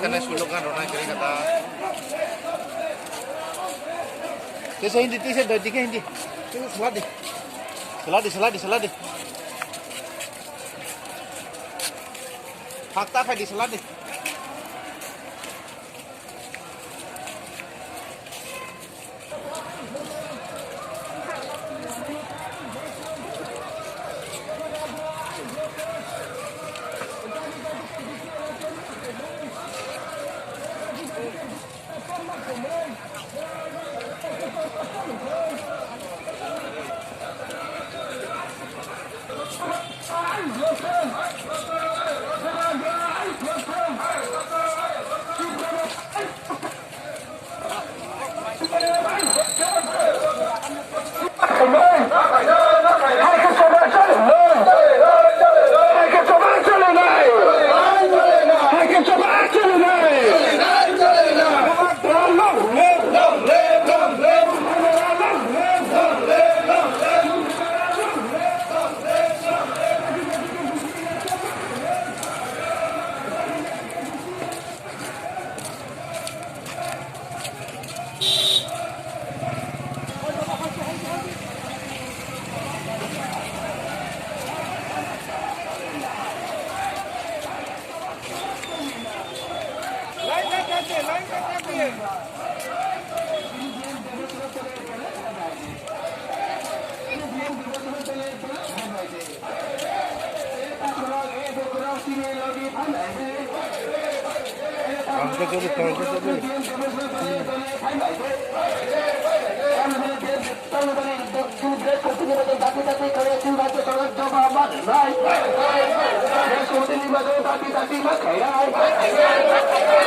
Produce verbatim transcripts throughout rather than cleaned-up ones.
Kane slogan rwna kwrwi kha ta. Tisa Hindi, tisa doi, dikhe Hindi. Tisa saladi. Saladi, saladi, saladi. Fakta khai di saladi.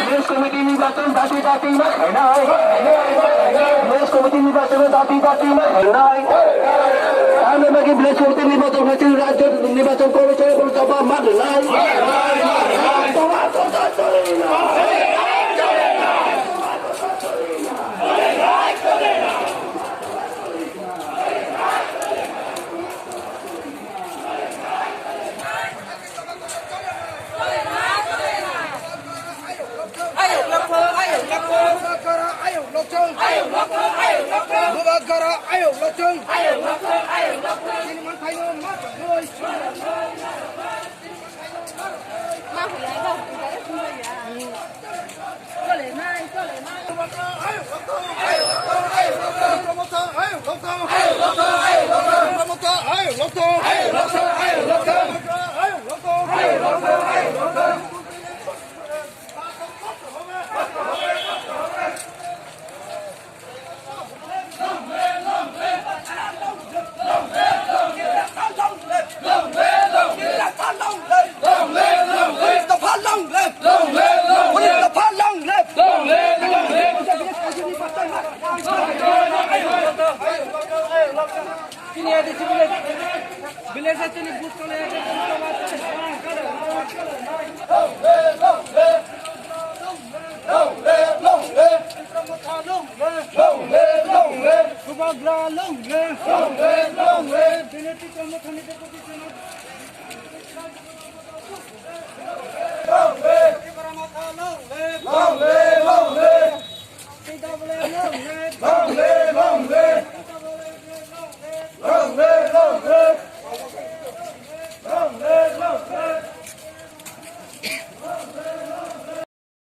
Village committee নির্বাচন দাবি দাবি মাথায় নাই। Village committee নির্বাচনের দাবি দাবি মাথায় নাই। তাহলে নাকি village committee নির্বাচন হয়েছে, রাজ্য নির্বাচন কমিশনের কোনো জবাব মাথায় নাই। তোমার কথা চলে না। Ayok lokthong, ayok lokthong. Bubagra ayok lokthong. Ayok lokthong, ayok lokthong. Bubagra ayok lokthong. Ayok lokthong, ayok lokthong. Chini manthaino ma tongoi. Ma huyai ba, huyai ba. Chole nai, chole nai. Bubagra ayok lokthong. Ayok lokthong, ayok lokthong. Bubagra ayok lokthong. Ayok lokthong, ayok lokthong. Bubagra ayok lokthong. Ayok lokthong, ayok lokthong. Bubagra ayok lokthong. Ayok lokthong, ayok lokthong. Village chini booth chole, Bubagra long live! Long live, long live! Long live, long live! Deputy Chondro Thani Deputy Chondro. Long live! Long live, long live! Long live, long live!